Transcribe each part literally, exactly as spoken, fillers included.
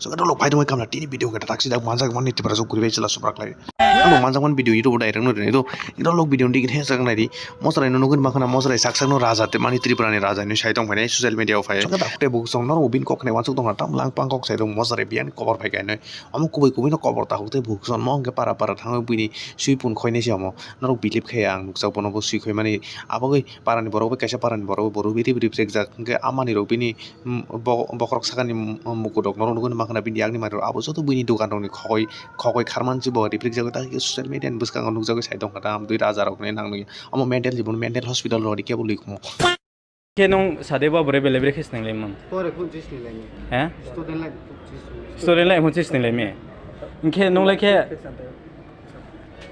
So, khe rok phai tongwi kamla tini video khe taksi dak manjak mani Tripura sok guribai chwla subrak lai. Ang manjak mani video YouTube direct no rwnai do. Iro lok video ni gini hensek nai di. Mosrai no nugin makhana mosrai sak sak no raja te mani Tripura ni raja ni sai tong phainai social media o phai. So, khe dak te buk song norok bin kok khnai wansuk tong tam lang pang kok sai tong mosrai biyan kobor phai kai nai. Omo kubui kubui no kobor ta huk te buk song mo hwnkhe para para thangwi buini sui pun khoi nai se omo. Norok believe khe ang nukjak bono bo sui khoi mani. Abagwi para ni borok bai kaisa para ni borok bai boru biri biri phrek jak hwnkhe amani rok bini mm, bo-, bokhorok sakani mm, mukutrok norok nugwi makhana bini yakni manwi rok abo joto buini dogan rokni khogoi khogoi kharman si bo riprik jagwi ta social media ni bwskango nukjagwi sai tongkha ta amtwi raja rokni nang nukya omo mental jibon mental hospital rokni kebo lwi kumo. Khe nwng sade ba bwrwi belai bwrwi khe sneng lai mano? Pore phone chis ni lai ni. He? Student life phone chis ni lai. Student life phone chis ni lai mi. Hwnkhe nwng lai khe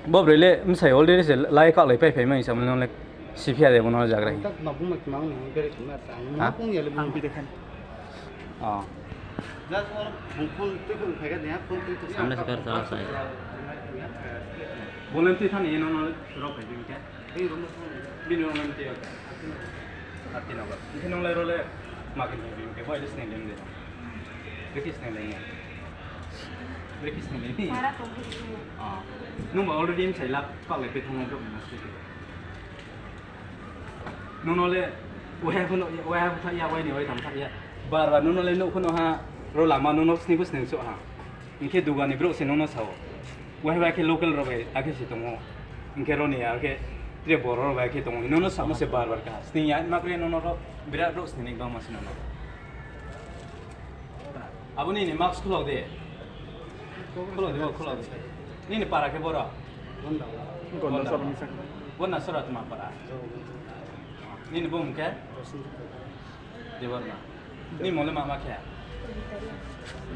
Bo bwrwi le bwsai already se lai kak lai pai phai mani samani nong le siphiya de bono jagra hi. Tak ma bung ma kimang ni bere kimang ta. Ha? Ma bung ya le bung. Ang bide khan. Oh. Just or phone twi phone phai ga de phone twi. Samne se kar chala sai. Bolen twi thani eno no rok phai bing ke. Bini rong nang twi. Thirty number. Bini nong le ro le ma kin bing ke bai le sneng dem de. Brekis nang lai. Brekis nang lai. Mara tong bisi. Ah. Nung ba already msai lak pak lai pe thang nang. Nung no le wai ha phuno wai ha phuta ya wai ni wai tham tha ya. Bar bar nung no le nuk phuno ha ro lama nung no sni bus nang so ha. Hwnkhe dugani borok se nono sao. Wahai bai khe local rok bai akhe se tongo. Hwnkhe roni akhe tre borok rok bai khe tongo. Nono samo se bar bar kaha. Sini ya makle nono rok birat rok sini bangma se nono. Abo nini mask khulok de. Khulok de, khulok de. Nini para khe boro? Gonda. Gonda sora misa. Gonda sora tma para. Nini bumung khe? Debbarma. Ni mole mama khe?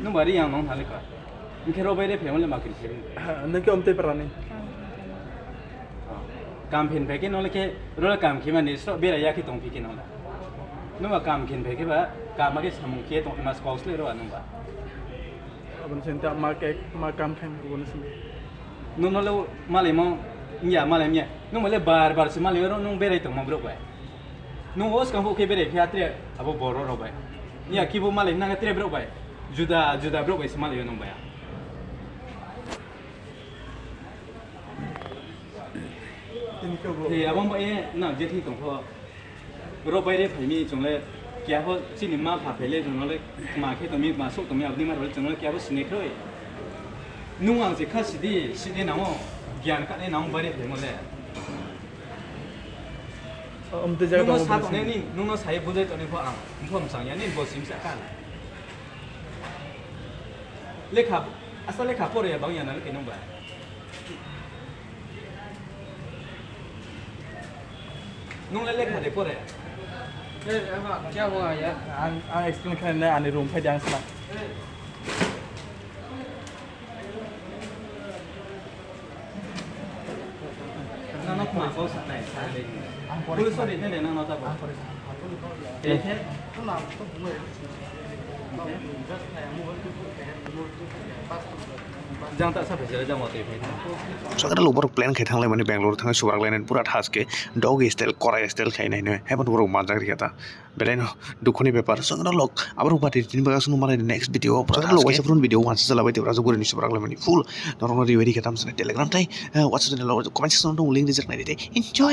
Nung bari yang nong thali ka. Hwnkhe ro bai re phe mole ma kri phe. Nung khe omtei prani. Kam phin phe khe nole khe ro kam khe mani so bera ya khe tong phi khe nole. Nung ba kam khin phe khe ba kam ma khe samung khe tong mas kok sle ro nung ba. Aboni senta ma kek ma kam khem ko ni sini. Nung nole malai mo nya malai nya. Nung mole bar bar se malai ro nung berai tong mo bro bai. Nung o skang khe berai phi atre abo boro rok bai. Iya kibo malai nang atre bro bai. Juda juda bro bai se malai nung bai. He abo bai na je thi tong kho. Bro bai re phai mi chong le kiya ho chini ma pha phai le chong le ma khe tong mi ma sok tong mi abni ma role chong le kiya bo sini khroi. Nung ang je kha sidi sini namo gyan ka ne namo bai re phai mo le. Om te jaga nung no sa tong ni nung no sai bujai tong ni pho ang pho msang ya ni bo sim sa ka. Lekha asa lekha pore ya bang ya na le ke nung ba. Nung le lekha de pore. Ang ang explain khlai nai ani room phai de ang sala. Nang no khma ko sa nai sa le. Police sorry ne nang no ta ba. Jang ta sa phai jang ma tei phai. Sakra lo borok plan khai thanglai mani Bangalore thangwi subrak lainai pura thas khe doggy style korai style khai nai nai haibo borok manjak rikha ta belai no dukhoni bepar sakra lok aborok bati tini baga sunu malai next video sakra lok waisa phurun video wansa jala bai tebra jogori ni subrak laimani full norok no riwai rikha tam sene Telegram tai WhatsApp channel lo comment section o link rijak nai de enjoy.